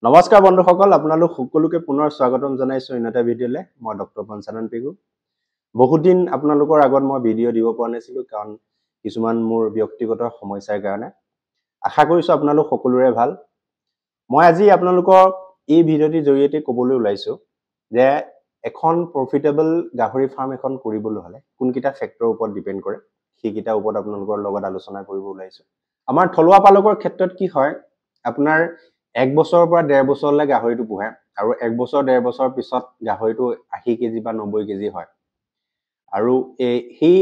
নমস্কাৰ বন্ধুসকল, আপোনালোক সকলোকে পুনৰ স্বাগতম জনাইছোঁ অন্য এটা ভিডিঅ'লৈ। মই ডক্টৰ পঞ্চানন পেগু। বহুত দিন আপোনালোকৰ আগত মই ভিডিঅ' দিব পৰা নাছিলোঁ, কাৰণ কিছুমান মোৰ ব্যক্তিগত সমস্যাৰ কাৰণে। আশা কৰিছোঁ আপোনালোক সকলোৰে ভাল। মই আজি আপোনালোকক এই ভিডিঅ'টিৰ জৰিয়তে ক'বলৈ ওলাইছোঁ যে এখন প্ৰফিটেবল গাহৰি ফাৰ্ম এখন কৰিবলৈ হ'লে কোনকেইটা ফেক্টৰৰ ওপৰত ডিপেণ্ড কৰে, সেইকেইটাৰ ওপৰত আপোনালোকৰ লগত আলোচনা কৰিব ওলাইছোঁ। আমাৰ থলুৱা পালকৰ ক্ষেত্ৰত কি হয়, আপোনাৰ 1 বছৰৰ পৰা 1.5 বছৰলৈ গাহৰিটো পোহে আৰু 1 বছৰ 1.5 বছৰৰ পিছত গাহৰিটো 80 কেজি বা 90 কেজি হয় আৰু এই সেই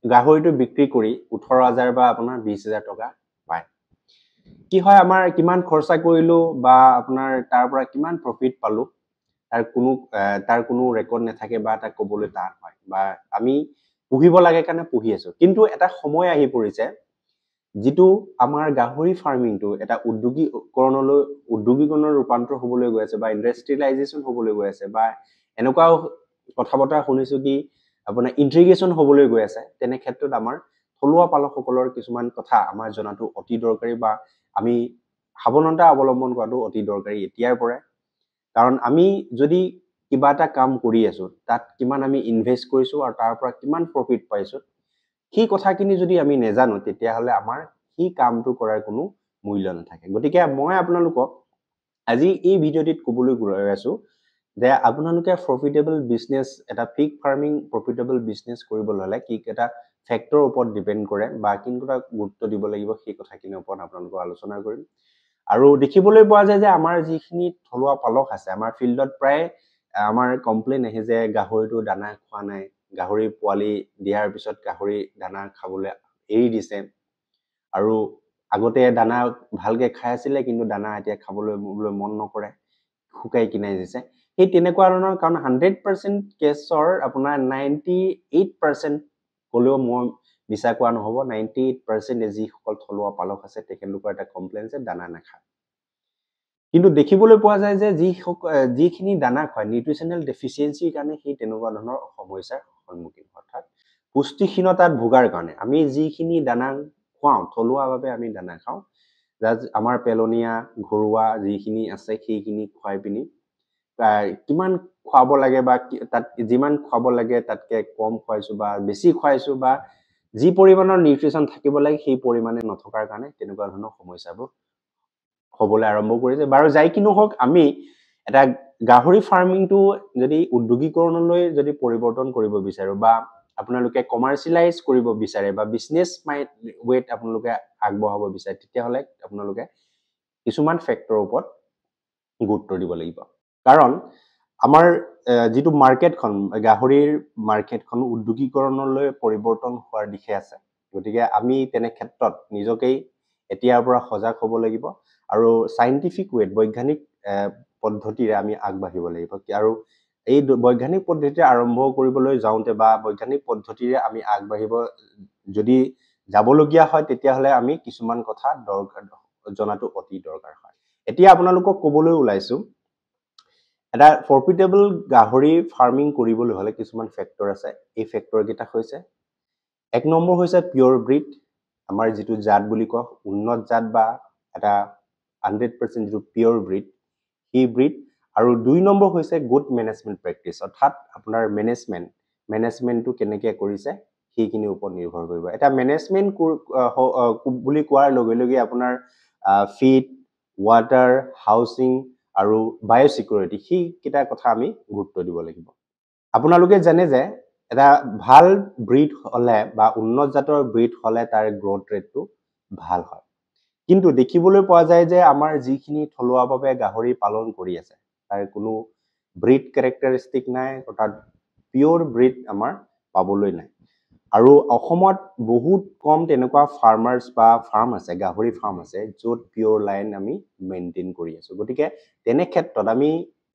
গাহৰিটো বিক্ৰী কৰি 18,000 বা আপোনাৰ 20,000 টকা পায়। কি হয়, আমাৰ কিমান খৰচা কৰিলোঁ বা আপোনাৰ তাৰ পৰা কিমান প্ৰফিট পালোঁ তাৰ কোনো ৰেকৰ্ড নাথাকে বা তাক ক'বলৈ টান হয় বা আমি পুহিব লাগে কাৰণে পুহি আছোঁ। কিন্তু এটা সময় আহি পৰিছে যিটো আমাৰ গাহৰি ফাৰ্মিংটো এটা উদ্যোগীকৰণৰ ৰূপান্তৰ হ'বলৈ গৈ আছে বা ইণ্ডাষ্ট্ৰিয়েলাইজেশ্যন হ'বলৈ গৈ আছে বা এনেকুৱাও কথা বতৰা শুনিছোঁ কি আপোনাৰ ইণ্টিগ্ৰেশ্যন হ'বলৈ গৈ আছে। তেনে ক্ষেত্ৰত আমাৰ থলুৱা পালকসকলৰ কিছুমান কথা আমাৰ জনাটো অতি দৰকাৰী বা আমি সাৱধানতা অৱলম্বন কৰাটো অতি দৰকাৰী এতিয়াৰ পৰাই। কাৰণ আমি যদি কিবা এটা কাম কৰি আছোঁ, তাত কিমান আমি ইনভেষ্ট কৰিছোঁ আৰু তাৰ পৰা কিমান প্ৰফিট পাইছোঁ, সেই কথাখিনি যদি আমি নেজানো, তেতিয়াহ'লে আমাৰ সেই কামটো কৰাৰ কোনো মূল্য নাথাকে। গতিকে মই আপোনালোকক আজি এই ভিডিঅ'টিত ক'বলৈ গৈ আছোঁ যে আপোনালোকে প্ৰফিটেবল বিজনেছ এটা পিগ ফাৰ্মিং প্ৰফিটেবল বিজনেছ কৰিবলৈ হ'লে কি কেইটা ফেক্টৰৰ ওপৰত ডিপেণ্ড কৰে বা কোনকেইটা গুৰুত্ব দিব লাগিব, সেই কথাখিনিৰ ওপৰত আপোনালোকক আলোচনা কৰিম। আৰু দেখিবলৈ পোৱা যায় যে আমাৰ যিখিনি থলুৱা পালক আছে, আমাৰ ফিল্ডত প্ৰায় আমাৰ কমপ্লেইন আহে যে গাহৰিটো দানা খোৱা নাই, গাহৰি পোৱালি দিয়াৰ পিছত গাহৰি দানা খাবলৈ এৰি দিছে আৰু আগতে দানা ভালকে খাই আছিলে, কিন্তু দানা এতিয়া খাবলৈ মন নকৰে, শুকাই কিনাই দিছে। সেই তেনেকুৱা ধৰণৰ, কাৰণ 100% কেছৰ আপোনাৰ 98% ক'লেও মই মিছা কোৱা নহ'ব, 98% যিসকল থলুৱা পালক আছে তেখেতলোকৰ এটা কমপ্লেইন যে দানা নাখায়। কিন্তু দেখিবলৈ পোৱা যায় যে যিখিনি দানা খুৱায়, নিউট্ৰিচনেল ডেফিচিয়েঞ্চিৰ কাৰণে সেই তেনেকুৱা ধৰণৰ সমস্যাৰ সন্মুখীন, অৰ্থাৎ পুষ্টিহীনতাত ভোগাৰ কাৰণে। আমি যিখিনি দানা খুৱাওঁ, থলুৱাভাৱে আমি দানা খাওঁ, যাৰ আমাৰ পেলনীয়া ঘৰুৱা যিখিনি আছে সেইখিনি খুৱাই পিনি কিমান খুৱাব লাগে বা তাত যিমান খুৱাব লাগে তাতকে কম খুৱাইছোঁ বা বেছি খুৱাইছোঁ বা যি পৰিমাণৰ নিউট্ৰিচন থাকিব লাগে সেই পৰিমাণে নথকাৰ কাৰণে তেনেকুৱা ধৰণৰ সমস্যাবোৰ হ'বলৈ আৰম্ভ কৰিছে। বাৰু যাই কি নহওক, আমি এটা গাহৰি ফাৰ্মিংটো যদি উদ্যোগীকৰণলৈ যদি পৰিৱৰ্তন কৰিব বিচাৰোঁ বা আপোনালোকে কমাৰ্চিয়েলাইজ কৰিব বিচাৰে বা বিজনেছ মাইণ্ড ৱেত আপোনালোকে আগবঢ়াব বিচাৰে, তেতিয়াহ'লে আপোনালোকে কিছুমান ফেক্টৰৰ ওপৰত গুৰুত্ব দিব লাগিব। কাৰণ আমাৰ যিটো মাৰ্কেটখন, গাহৰিৰ মাৰ্কেটখন উদ্যোগীকৰণলৈ পৰিৱৰ্তন হোৱাৰ দিশে আছে। গতিকে আমি তেনে ক্ষেত্ৰত নিজকেই এতিয়াৰ পৰা সজাগ হ'ব লাগিব আৰু চাইণ্টিফিক ৱেত, বৈজ্ঞানিক পদ্ধতিৰে আমি আগবাঢ়িব লাগিব। আৰু এই বৈজ্ঞানিক পদ্ধতিৰে আৰম্ভ কৰিবলৈ যাওঁতে বা বৈজ্ঞানিক পদ্ধতিৰে আমি আগবাঢ়িব যদি যাবলগীয়া হয়, তেতিয়াহ'লে আমি কিছুমান কথা দৰকাৰ জনাটো অতি দৰকাৰ হয়। এতিয়া আপোনালোকক ক'বলৈ ওলাইছোঁ, এটা প্ৰফিটেবল গাহৰি ফাৰ্মিং কৰিবলৈ হ'লে কিছুমান ফেক্টৰ আছে। এই ফেক্টৰকেইটা হৈছে, 1 নম্বৰ হৈছে পিয়ৰ ব্ৰীড, আমাৰ যিটো জাত বুলি কওঁ, উন্নত জাত বা এটা 100% যিটো পিয়ৰ ব্ৰীড, সেই ব্ৰীড। আৰু 2 নম্বৰ হৈছে গুড মেনেজমেণ্ট প্ৰেক্টিচ, অৰ্থাৎ আপোনাৰ মেনেজমেণ্টটো কেনেকৈ কৰিছে সেইখিনিৰ ওপৰত নিৰ্ভৰ কৰিব। এটা মেনেজমেণ্ট বুলি কোৱাৰ লগে লগে আপোনাৰ ফিড, ৱাটাৰ, হাউচিং আৰু বায়'চিকিউৰিটি, সেইকেইটা কথা আমি গুৰুত্ব দিব লাগিব। আপোনালোকে জানে যে এটা ভাল ব্ৰীড হ'লে বা উন্নত জাতৰ ব্ৰীড হ'লে তাৰ গ্ৰ'থ ৰেটটো ভাল হয়। কিন্তু দেখিবলৈ পোৱা যায় যে আমাৰ যিখিনি থলুৱাভাৱে গাহৰি পালন কৰি আছে তাৰ কোনো ব্ৰীড কেৰেক্টাৰিষ্টিক নাই, অৰ্থাৎ পিয়'ৰ ব্ৰীড আমাৰ পাবলৈ নাই। আৰু অসমত বহুত কম তেনেকুৱা ফাৰ্মাৰ্ছ বা ফাৰ্ম আছে, গাহৰি ফাৰ্ম আছে য'ত পিয়'ৰ লাইন আমি মেইনটেইন কৰি আছোঁ। গতিকে তেনে ক্ষেত্ৰত আমি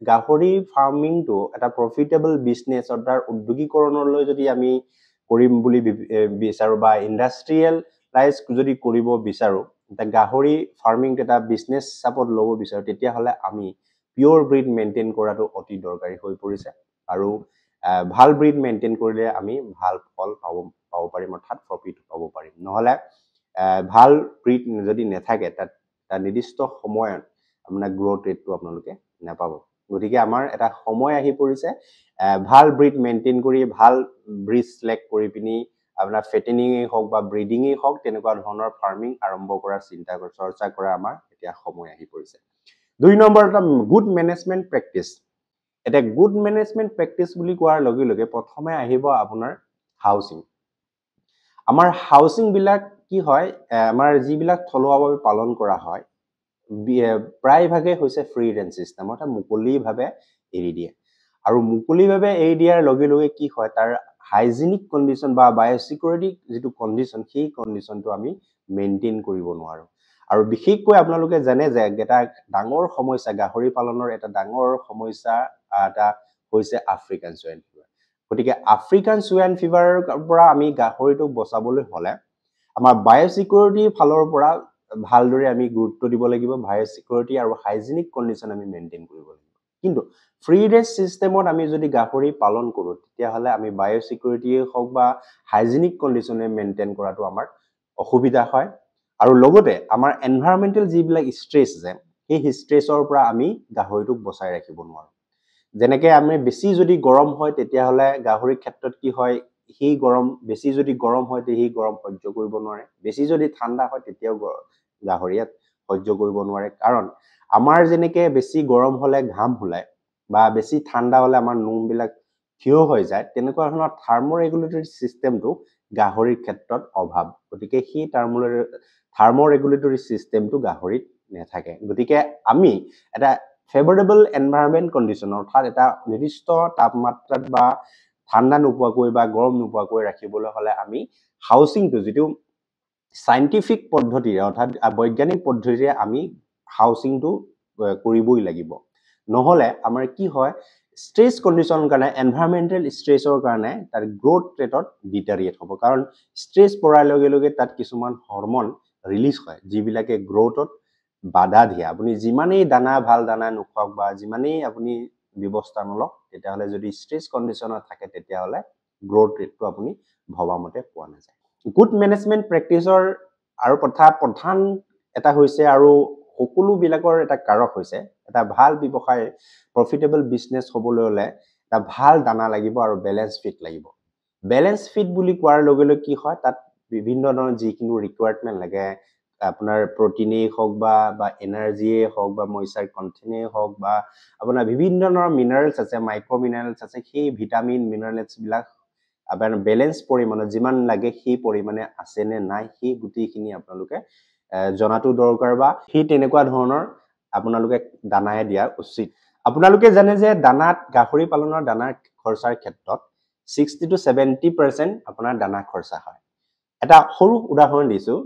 গাহৰি ফাৰ্মিংটো এটা প্ৰফিটেবল বিজনেছ, অৰ্থাৎ উদ্যোগীকৰণলৈ যদি আমি কৰিম বুলি বিচাৰোঁ বা ইণ্ডাষ্ট্ৰিয়েলাইজ যদি কৰিব বিচাৰোঁ, এটা গাহৰি ফাৰ্মিংটো এটা বিজনেছ হিচাপত ল'ব বিচাৰোঁ, তেতিয়াহ'লে আমি পিয়'ৰ ব্ৰীড মেইনটেইন কৰাটো অতি দৰকাৰী হৈ পৰিছে। আৰু ভাল ব্ৰীড মেইনটেইন কৰিলে আমি ভাল ফল পাব পাৰিম, অৰ্থাৎ প্ৰফিট পাব পাৰিম। নহ'লে ভাল ব্ৰীড যদি নাথাকে, তাত এটা নিৰ্দিষ্ট সময়ত আপোনাৰ গ্ৰ'থ ৰেটটো আপোনালোকে নাপাব। গতিকে আমাৰ এটা সময় আহি পৰিছে ভাল ব্ৰীড মেইনটেইন কৰি, ভাল ব্ৰীড চিলেক্ট কৰি পিনি আপোনাৰ ফেটেনিঙেই হওক বা ব্ৰিডিঙেই হওক, তেনেকুৱা ধৰণৰ ফাৰ্মিং আৰম্ভ কৰাৰ চিন্তা চৰ্চা কৰা আমাৰ এতিয়া সময় আহি পৰিছে। 2 নম্বৰ এটা গুড মেনেজমেণ্ট প্ৰেক্টিচ। এতিয়া গুড মেনেজমেণ্ট প্ৰেক্টিচ বুলি কোৱাৰ লগে লগে প্ৰথমে আহিব আপোনাৰ হাউচিং। আমাৰ হাউচিংবিলাক কি হয়, আমাৰ যিবিলাক থলুৱাভাৱে পালন কৰা হয় প্ৰায়ভাগে হৈছে ফ্ৰী ৰেঞ্জ চিষ্টেম, অৰ্থাৎ মুকলিভাৱে এৰি দিয়ে। আৰু মুকলিভাৱে এৰি দিয়াৰ লগে লগে কি হয়, তাৰ হাইজেনিক কণ্ডিশ্যন বা বায়'চিকিউৰিটি যিটো কণ্ডিশ্যন, সেই কণ্ডিশ্যনটো আমি মেইনটেইন কৰিব নোৱাৰোঁ। আৰু বিশেষকৈ আপোনালোকে জানে যে এটা ডাঙৰ সমস্যা, গাহৰি পালনৰ এটা ডাঙৰ সমস্যা এটা হৈছে আফ্ৰিকান চুৱাইন ফিভাৰ। গতিকে আফ্ৰিকান চুৱাইন ফিভাৰৰ পৰা আমি গাহৰিটোক বচাবলৈ হ'লে আমাৰ বায়'চিকিউৰিটিৰ ফালৰ পৰা ভালদৰে আমি গুৰুত্ব দিব লাগিব। বায়'চিকিউৰিটি আৰু হাইজেনিক কণ্ডিশ্যন আমি মেইনটেইন কৰিব লাগিব। কিন্তু ফ্ৰী ৰেঞ্জ চিষ্টেমত আমি যদি গাহৰি পালন কৰোঁ, তেতিয়াহ'লে আমি বায়'চিকিউৰিটিয়ে হওক বা হাইজেনিক কণ্ডিশ্যনে মেইনটেইন কৰাটো আমাৰ অসুবিধা হয়। আৰু লগতে আমাৰ এনভাইৰমেণ্টেল যিবিলাক ষ্ট্ৰেছ আছে, সেই ষ্ট্ৰেছৰ পৰা আমি গাহৰিটোক বচাই ৰাখিব নোৱাৰোঁ। যেনেকৈ আমি বেছি যদি গৰম হয়, তেতিয়াহ'লে গাহৰিৰ ক্ষেত্ৰত কি হয়, সেই গৰম বেছি যদি গৰম হয় সেই গৰম সহ্য কৰিব নোৱাৰে, বেছি যদি ঠাণ্ডা হয় তেতিয়াও গাহৰিয়ে সহ্য কৰিব নোৱাৰে। কাৰণ আমাৰ যেনেকৈ বেছি গৰম হ'লে ঘাম ওলায় বা বেছি ঠাণ্ডা হ'লে আমাৰ নোমবিলাক থিয় হৈ যায়, তেনেকুৱা ধৰণৰ থাৰ্ম' ৰেগুলেটৰী চিষ্টেমটো গাহৰিৰ ক্ষেত্ৰত অভাৱ। গতিকে সেই থাৰ্ম' ৰেগুলেটৰী চিষ্টেমটো গাহৰিত নাথাকে। গতিকে আমি এটা ফেভাৰেবল এনভাইৰনমেণ্ট কণ্ডিশ্যন, অৰ্থাৎ এটা নিৰ্দিষ্ট তাপমাত্ৰাত বা ঠাণ্ডা নোপোৱাকৈ বা গৰম নোপোৱাকৈ ৰাখিবলৈ হ'লে আমি হাউচিংটো যিটো চাইণ্টিফিক পদ্ধতিৰে, অৰ্থাৎ বৈজ্ঞানিক পদ্ধতিৰে আমি হাউচিংটো কৰিবই লাগিব। নহ'লে আমাৰ কি হয়, ষ্ট্ৰেছ কণ্ডিশ্যনৰ কাৰণে, এনভাইৰমেণ্টেল ষ্ট্ৰেছৰ কাৰণে তাৰ গ্ৰ'থ ৰেটত ডিটাৰিয়েট হ'ব। কাৰণ ষ্ট্ৰেছ পৰাৰ লগে লগে তাত কিছুমান হৰমন ৰিলিজ হয়, যিবিলাকে গ্ৰ'থত বাধা দিয়ে। আপুনি যিমানেই দানা, ভাল দানা নোখোৱাওক বা যিমানেই আপুনি ব্যৱস্থা নলওক, তেতিয়াহ'লে যদি ষ্ট্ৰেছ কণ্ডিশ্যনত থাকে, তেতিয়াহ'লে গ্ৰ'থ ৰেটটো আপুনি ভবামতে পোৱা নাযায়। গুড মেনেজমেণ্ট প্ৰেক্টিচৰ আৰু কথা প্ৰধান এটা হৈছে, আৰু সকলোবিলাকৰ এটা কাৰক হৈছে, এটা ভাল ব্যৱসায়, প্ৰফিটেবল বিজনেছ হ'বলৈ হ'লে এটা ভাল দানা লাগিব আৰু বেলেঞ্চ ফিট লাগিব। বেলেঞ্চ ফিট বুলি কোৱাৰ লগে লগে কি হয়, তাত বিভিন্ন ধৰণৰ যিখিনি ৰিকুৱাৰমেণ্ট লাগে, আপোনাৰ প্ৰটিনেই হওক বা এনাৰ্জিয়ে হওক বা মইচাৰ কণ্টেণ্টেই হওক বা আপোনাৰ বিভিন্ন ধৰণৰ মিনাৰেলছ আছে, মাইক্ৰ' মিনাৰেলছ আছে, সেই ভিটামিন মিনাৰেলছবিলাক আপোনাৰ বেলেঞ্চ পৰিমাণত যিমান লাগে সেই পৰিমাণে আছে নে নাই, সেই গোটেইখিনি আপোনালোকে জনাটো দৰকাৰ বা সেই তেনেকুৱা ধৰণৰ আপোনালোকে দানাই দিয়া উচিত। আপোনালোকে জানে যে দানাত, গাহৰি পালনৰ দানাৰ খৰচাৰ ক্ষেত্ৰত 60 to 70% আপোনাৰ দানা খৰচা হয়। এটা সৰু উদাহৰণ দিছোঁ,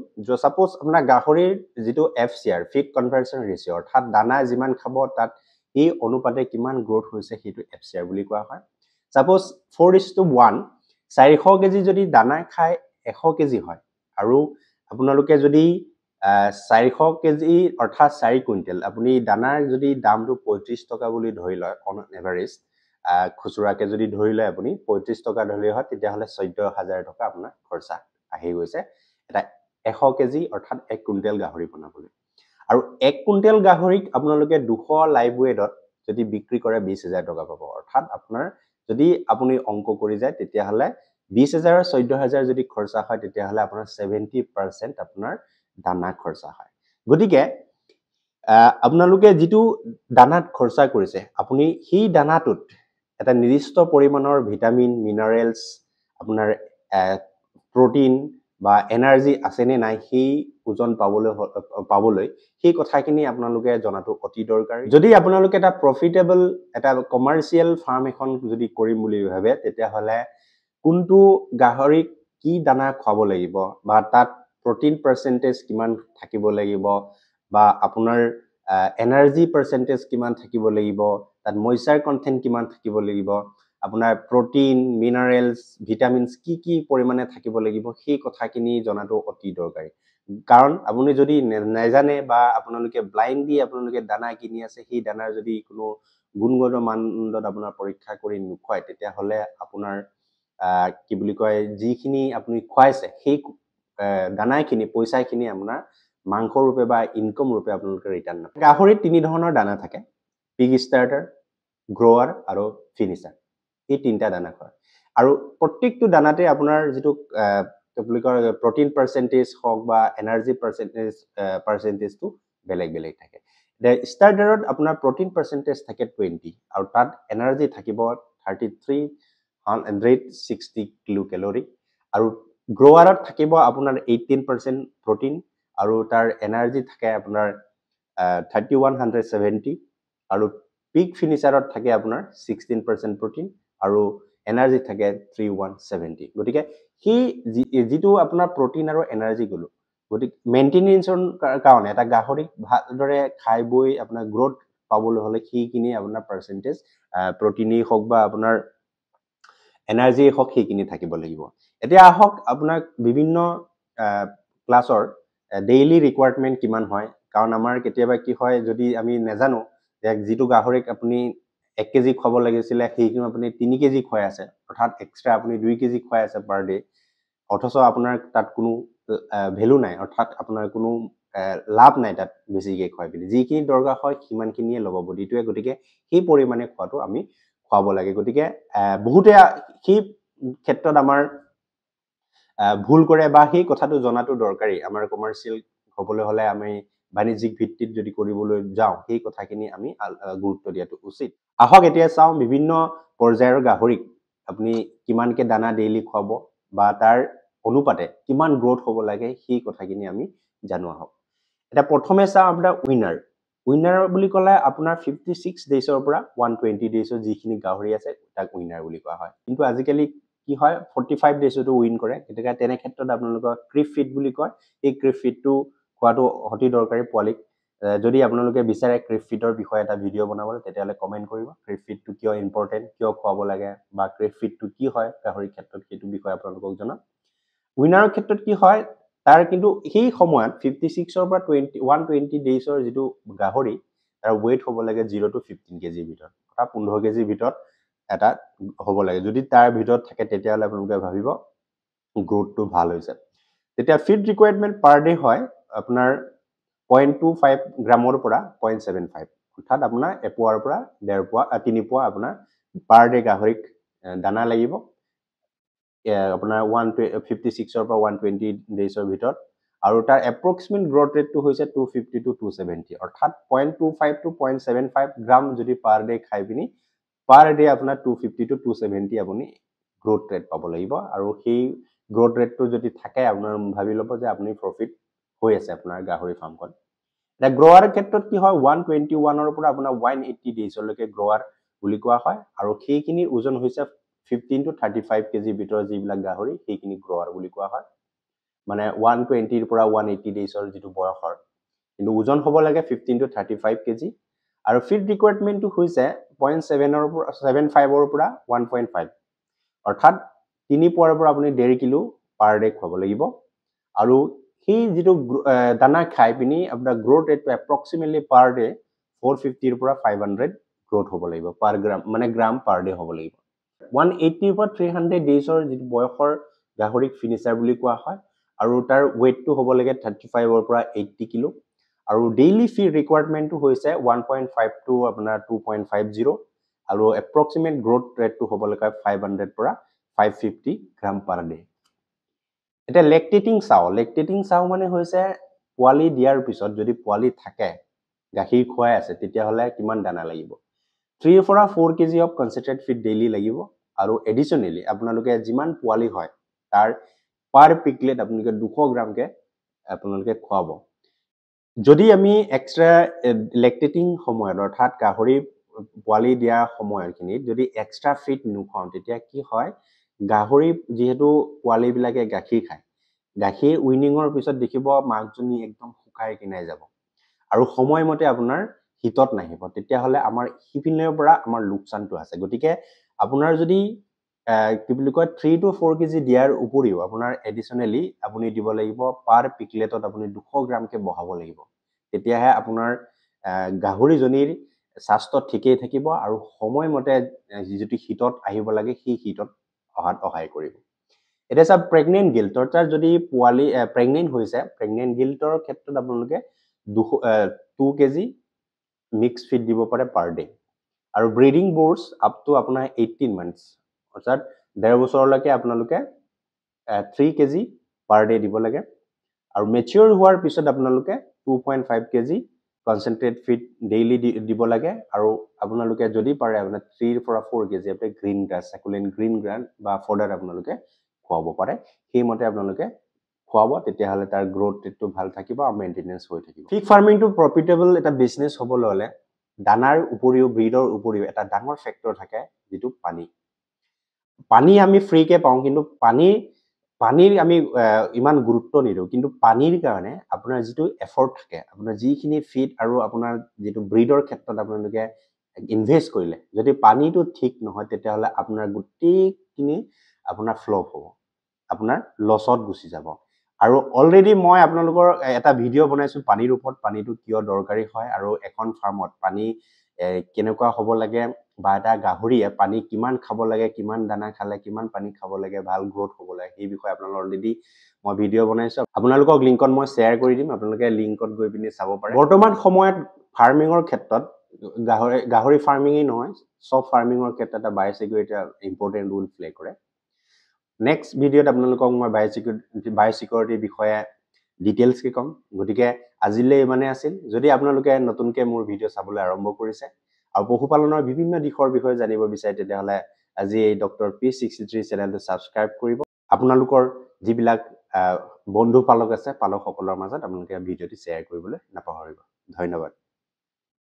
ছাপ'জ আপোনাৰ গাহৰিৰ যিটো FCR, feed conversion ratio, অৰ্থাৎ দানা যিমান খাব তাত সেই অনুপাতে কিমান গ্ৰ'থ হৈছে, সেইটো FCR বুলি কোৱা হয়। ছাপ'জ 4:1, 400 কেজি যদি দানা খাই 100 কেজি হয়, আৰু আপোনালোকে যদি 400 কেজি অৰ্থাৎ 4 কুইণ্টেল আপুনি দানাৰ যদি দামটো 35 টকা বুলি ধৰি লয়, অন এভাৰেজ খুচুৰাকৈ যদি ধৰি লয় আপুনি 35 টকা ধৰি হয়, তেতিয়াহ'লে 14,000 টকা আপোনাৰ খৰচা আহি গৈছে এটা 100 কেজি অৰ্থাৎ 1 কুইণ্টেল গাহৰি বনাবলৈ। আৰু 1 কুইণ্টেল গাহৰিক আপোনালোকে 200 লাইভ ৱেটত যদি বিক্ৰী কৰে 20,000 টকা পাব। অৰ্থাৎ আপোনাৰ যদি আপুনি অংক কৰি যায়, তেতিয়াহ'লে 20,000ৰ 14,000 যদি খৰচা হয়, তেতিয়াহ'লে আপোনাৰ 70% আপোনাৰ দানা খৰচা হয়। গতিকে আপোনালোকে যিটো দানাত খৰচা কৰিছে, আপুনি সেই দানাটোত এটা নিৰ্দিষ্ট পৰিমাণৰ ভিটামিন, মিনাৰেলছ, আপোনাৰ প্ৰটিন বা এনাৰ্জি আছেনে নাই, সেই ওজন পাবলৈ সেই কথাখিনি আপোনালোকে জনাটো অতি দৰকাৰী। যদি আপোনালোকে এটা প্ৰফিটেবল, এটা কমাৰ্চিয়েল ফাৰ্ম এখন যদি কৰিম বুলি ভাবে, তেতিয়াহ'লে কোনটো গাহৰিক কি দানা খুৱাব লাগিব বা তাত প্ৰটিন পাৰ্চেণ্টেজ কিমান থাকিব লাগিব বা আপোনাৰ এনাৰ্জি পাৰ্চেণ্টেজ কিমান থাকিব লাগিব, তাত মইচাৰ কণ্টেণ্ট কিমান থাকিব লাগিব, আপোনাৰ প্ৰটিন, মিনাৰেলছ, ভিটামিনছ কি কি পৰিমাণে থাকিব লাগিব, সেই কথাখিনি জনাটো অতি দৰকাৰী। কাৰণ আপুনি যদি নাজানে বা আপোনালোকে ব্লাইণ্ডলি আপোনালোকে দানা কিনি আছে, সেই দানাৰ যদি কোনো গুণগত মানদণ্ডত আপোনাৰ পৰীক্ষা কৰি নোখোৱায়, তেতিয়াহ'লে আপোনাৰ কি বুলি কয়, যিখিনি আপুনি খুৱাইছে সেই দানাখিনি, পইচাখিনি আপোনাৰ মাংস ৰূপে বা ইনকম ৰূপে আপোনালোকে ৰিটাৰ্ণ নাপায়। গাহৰিত তিনি ধৰণৰ দানা থাকে, পিগ ষ্টাৰ্টাৰ, গ্ৰ'ৱাৰ আৰু ফিনিচাৰ। এই তিনিটা দানা খোৱা আৰু প্ৰত্যেকটো দানাতে আপোনাৰ যিটো বুলি কয় প্ৰটিন পাৰ্চেণ্টেজ হওক বা এনাৰ্জি পাৰ্চেণ্টেজটো বেলেগ বেলেগ থাকে। ষ্টাৰ্টাৰত আপোনাৰ প্ৰটিন পাৰ্চেণ্টেজ থাকে 20 আৰু তাত এনাৰ্জি থাকিব 3360 কিলো কেলৰি। আৰু গ্ৰ'ৱাৰত থাকিব আপোনাৰ 18% প্ৰটিন আৰু তাৰ এনাৰ্জি থাকে আপোনাৰ 3170। আৰু পিক ফিনিচাৰত থাকে আপোনাৰ 16% প্ৰটিন আৰু এনাৰ্জি থাকে 3170। গতিকে সেই যিটো আপোনাৰ প্ৰটিন আৰু এনাৰ্জি গ'লো, গতিকে মেইনটেনেঞ্চৰ কাৰণে এটা গাহৰিক ভালদৰে খাই বৈ আপোনাৰ গ্ৰ'থ পাবলৈ হ'লে সেইখিনি আপোনাৰ পাৰ্চেণ্টেজ প্ৰটিনেই হওক বা আপোনাৰ এনাৰ্জিয়ে হওক সেইখিনি থাকিব লাগিব। এতিয়া আহক আপোনাক বিভিন্ন ক্লাছৰ ডেইলি ৰিকুৱাৰমেণ্ট কিমান হয়। কাৰণ আমাৰ কেতিয়াবা কি হয়, যদি আমি নাজানো যে যিটো গাহৰিক আপুনি 1 কেজি খুৱাব লাগিছিলে সেইখিনি আপুনি 3 কেজি খুৱাই আছে, অৰ্থাৎ এক্সট্ৰা আপুনি 2 কেজি খুৱাই আছে পাৰ ডে, অথচ আপোনাৰ তাত কোনো ভেলু নাই, অৰ্থাৎ আপোনাৰ কোনো লাভ নাই তাত বেছিকৈ খুৱাই পিনি। যিখিনি দৰকাৰ হয় সিমানখিনিয়ে ল'ব বডিটোৱে, গতিকে সেই পৰিমাণে খোৱাটো আমি খুৱাব লাগে। গতিকে বহুতে সেই ক্ষেত্ৰত আমাৰ ভুল কৰে বা সেই কথাটো জনাটো দৰকাৰী। আমাৰ কমাৰ্চিয়েল হ'বলৈ হ'লে আমি বাণিজ্যিক ভিত্তিত যদি কৰিবলৈ যাওঁ সেই কথাখিনি আমি গুৰুত্ব দিয়াটো উচিত। আহক এতিয়া চাওঁ বিভিন্ন পৰ্যায়ৰ গাহৰিক আপুনি কিমানকে দানা ডেইলি খুৱাব বা তাৰ অনুপাতে কিমান গ্ৰ'থ হ'ব লাগে সেই কথাখিনি আমি জানো আহক। এতিয়া প্ৰথমে চাওঁ আপোনাৰ উইনাৰ। উইনাৰ বুলি ক'লে আপোনাৰ 56 ডেইজৰ পৰা 120 ডেইজৰ যিখিনি গাহৰি আছে তাক উইনাৰ বুলি কোৱা হয়। কিন্তু আজিকালি কি হয়, 45 ডেইজতো উইন কৰে। গতিকে তেনে ক্ষেত্ৰত আপোনালোকৰ ক্ৰিপ ফিট বুলি কয়, এই ক্ৰিপ ফিটটো খোৱাটো অতি দৰকাৰী পোৱালিক। যদি আপোনালোকে বিচাৰে ক্ৰিপ ফিটৰ বিষয়ে এটা ভিডিঅ' বনাবলৈ তেতিয়াহ'লে কমেণ্ট কৰিব, ক্ৰিপ ফিটটো কিয় ইম্পৰ্টেণ্ট, কিয় খুৱাব লাগে বা ক্ৰিপ ফিটটো কি হয় গাহৰিৰ ক্ষেত্ৰত সেইটো বিষয়ে আপোনালোকক জনাম। উইনাৰৰ ক্ষেত্ৰত কি হয়, তাৰ কিন্তু সেই সময়ত 56ৰ পৰা 120 ডেইজৰ যিটো গাহৰি তাৰ ৱেইট হ'ব লাগে 0 to 15 কেজিৰ ভিতৰত, অৰ্থাৎ 15 কেজিৰ ভিতৰত এটা হ'ব লাগে। যদি তাৰ ভিতৰত থাকে তেতিয়াহ'লে আপোনালোকে ভাবিব গ্ৰ'থটো ভাল হৈছে। তেতিয়া ফিড ৰিকুৱাৰমেণ্ট পাৰ ডে হয় আপোনাৰ 0.25 গ্ৰামৰ পৰা 0.75, অৰ্থাৎ আপোনাৰ এপোৱাৰ পৰা ডেৰ পোৱা তিনি পোৱা আপোনাৰ পাৰ ডে গাহৰিক দানা লাগিব আপোনাৰ 56ৰ পৰা 120 ডেইজৰ ভিতৰত। আৰু তাৰ এপ্ৰক্সিমেট গ্ৰ'থ ৰেটটো হৈছে 250 to 270, অৰ্থাৎ 0.25 to 0.75 গ্ৰাম যদি পাৰ ডে খাই পিনি পাৰ ডে আপোনাৰ 250 to 270 আপুনি গ্ৰ'থ ৰেট পাব লাগিব। আৰু সেই গ্ৰ'থ ৰেটটো যদি থাকে আপোনাৰ ভাবি ল'ব যে আপুনি প্ৰফিট হৈ আছে আপোনাৰ গাহৰি ফাৰ্মখন। এতিয়া গ্ৰ'ৱাৰ ক্ষেত্ৰত কি হয়, 121ৰ পৰা আপোনাৰ 180 ডেইজলৈকে গ্ৰ'ৱাৰ বুলি কোৱা হয়। আৰু সেইখিনিৰ ওজন হৈছে 15 to 35 কেজিৰ ভিতৰত যিবিলাক গাহৰি সেইখিনি গ্ৰ'ৱাৰ বুলি কোৱা হয়। মানে 120ৰ পৰা 180 ডেইজৰ যিটো বয়সৰ, কিন্তু ওজন হ'ব লাগে 15 to 35 KG. আৰু ফিড ৰিকুৱাৰমেণ্টটো হৈছে 0.7ৰ পৰা 0.75ৰ পৰা 1.5, অৰ্থাৎ 3 পোৱাৰ পৰা আপুনি 1.5 কিলো পাৰ ডে খুৱাব লাগিব। আৰু সেই যিটো দানা খাই পিনি আপোনাৰ গ্ৰ'থ ৰেটটো এপ্ৰক্সিমেটলি পাৰ ডে 450ৰ পৰা 500 গ্ৰ'থ হ'ব লাগিব পাৰ গ্ৰাম, মানে গ্ৰাম পাৰ ডে হ'ব লাগিব। 180ৰ পৰা 300 ডেইজৰ যিটো বয়সৰ গাহৰিক ফিনিচাৰ বুলি কোৱা হয়। আৰু তাৰ ৱেইটটো হ'ব লাগে 35ৰ পৰা 80 কিলো। আৰু ডেইলি ফিড ৰিকুৱাৰমেণ্টটো হৈছে 1.5 টু আপোনাৰ 2.50, আৰু এপ্ৰক্সিমেট গ্ৰ'থ ৰেটটো হ'ব লাগে 500 পৰা 550 গ্ৰাম পাৰ ডে। এতিয়া লেক্টেটিং চাওঁ, লেক্টেটিং চাওঁ মানে হৈছে পোৱালি দিয়াৰ পিছত যদি পোৱালি থাকে, গাখীৰ খুৱাই আছে, তেতিয়াহ'লে কিমান দানা লাগিব, 3ৰ পৰা 4 KG of concentrate feed daily লাগিব। আৰু এডিশ্যনেলি আপোনালোকে যিমান পোৱালি হয় তাৰ পাৰ পিকলেট আপোনালোকে 200 গ্ৰামকে আপোনালোকে খুৱাব। যদি আমি এক্সট্ৰা লেক্টেটিং সময়ত, অৰ্থাৎ গাহৰি পোৱালি দিয়া সময়খিনিত যদি এক্সট্ৰা ফিড নোখুৱাওঁ তেতিয়া কি হয়, গাহৰি যিহেতু পোৱালিবিলাকে গাখীৰ খায়, গাখীৰ উইনিঙৰ পিছত দেখিব মাকজনী একদম শুকাই কিনাই যাব আৰু সময়মতে আপোনাৰ হিটত নাহিব, তেতিয়াহ'লে আমাৰ সিপিনৰ পৰা আমাৰ লোকচানটো আছে। গতিকে আপোনাৰ যদি কি বুলি কয় 3 to 4 KG দিয়াৰ উপৰিও আপোনাৰ এডিশ্যনেলি আপুনি দিব লাগিব পাৰ পিকলেটত আপুনি 200 গ্ৰামকে বঢ়াব লাগিব, তেতিয়াহে আপোনাৰ গাহৰিজনীৰ স্বাস্থ্য ঠিকেই থাকিব আৰু সময়মতে যিটো হিটত আহিব লাগে সেই হিটত অহাত সহায় কৰিব। এতিয়া চাওক, প্ৰেগনেণ্ট গিল্ট, অৰ্থাৎ যদি পোৱালি প্ৰেগনেণ্ট হৈছে, প্ৰেগনেণ্ট গিল্টৰ ক্ষেত্ৰত আপোনালোকে 2 কেজি মিক্স ফিড দিব পাৰে পাৰ ডে। আৰু ব্ৰিডিং ব'ৰ্ছ আপ টু আপোনাৰ 18 মান্থছ, অৰ্থাৎ 1.5 বছৰলৈকে আপোনালোকে 3 কেজি পাৰ ডে দিব লাগে। আৰু মেচিয়ৰ হোৱাৰ পিছত আপোনালোকে 2.5 kg concentrate feed daily দিব লাগে। আৰু আপোনালোকে যদি পাৰে, আপোনাৰ 3ৰ পৰা 4 কেজি আপুনি green grass, succulent green grass বা ফ'ডাৰ আপোনালোকে খুৱাব পাৰে। সেইমতে আপোনালোকে খুৱাব, তেতিয়াহ'লে তাৰ গ্ৰ'থ ৰেটটো ভাল থাকিব আৰু মেইনটেনেঞ্চ হৈ থাকিব। পিগ ফাৰ্মিংটো প্ৰফিটেবল এটা বিজনেছ হ'বলৈ হ'লে দানাৰ উপৰিও, ব্ৰীডৰ উপৰিও এটা ডাঙৰ ফেক্টৰ থাকে, যিটো পানী। পানী আমি ফ্ৰীকে পাওঁ, কিন্তু পানীৰ আমি ইমান গুৰুত্ব নিদিওঁ। কিন্তু পানীৰ কাৰণে আপোনাৰ যিটো এফৰ্ট থাকে, আপোনাৰ যিখিনি ফিড আৰু আপোনাৰ যিটো ব্ৰীডৰ ক্ষেত্ৰত আপোনালোকে ইনভেষ্ট কৰিলে, যদি পানীটো ঠিক নহয়, তেতিয়াহ'লে আপোনাৰ গোটেইখিনি আপোনাৰ ফ্লপ হ'ব, আপোনাৰ লছত গুচি যাব। আৰু অলৰেডি মই আপোনালোকৰ এটা ভিডিঅ' বনাইছোঁ পানীৰ ওপৰত, পানীটো কিয় দৰকাৰী হয় আৰু এখন ফাৰ্মত পানী কেনেকুৱা হ'ব লাগে বা এটা গাহৰিয়ে পানী কিমান খাব লাগে, কিমান দানা খালে কিমান পানী খাব লাগে, ভাল গ্ৰ'থ হ'ব লাগে, সেই বিষয়ে আপোনালোকৰ অলৰেডি মই ভিডিঅ' বনাইছোঁ। আপোনালোকক লিংকত মই শ্বেয়াৰ কৰি দিম, আপোনালোকে লিংকত গৈ পিনি চাব পাৰে। বৰ্তমান সময়ত ফাৰ্মিঙৰ ক্ষেত্ৰত, গাহৰি ফাৰ্মিঙেই নহয়, চব ফাৰ্মিঙৰ ক্ষেত্ৰত এটা বায়'চিকিউৰিটি ইম্পৰ্টেণ্ট ৰোল প্লে কৰে। নেক্সট ভিডিঅ'ত আপোনালোকক মই বায়'চিকিউৰিটিৰ বিষয়ে ডিটেইলছকৈ ক'ম। গতিকে আজিলৈ ইমানেই আছিল। যদি আপোনালোকে নতুনকৈ মোৰ ভিডিঅ' চাবলৈ আৰম্ভ কৰিছে আৰু পশুপালনৰ বিভিন্ন দিশৰ বিষয়ে জানিব বিচাৰে, তেতিয়াহ'লে আজি এই ডক্টৰ পি 63 চেনেলটো ছাবস্ক্ৰাইব কৰিব। আপোনালোকৰ যিবিলাক বন্ধু পালক আছে, পালকসকলৰ মাজত আপোনালোকে ভিডিঅ'টি শ্বেয়াৰ কৰিবলৈ নাপাহৰিব। ধন্যবাদ।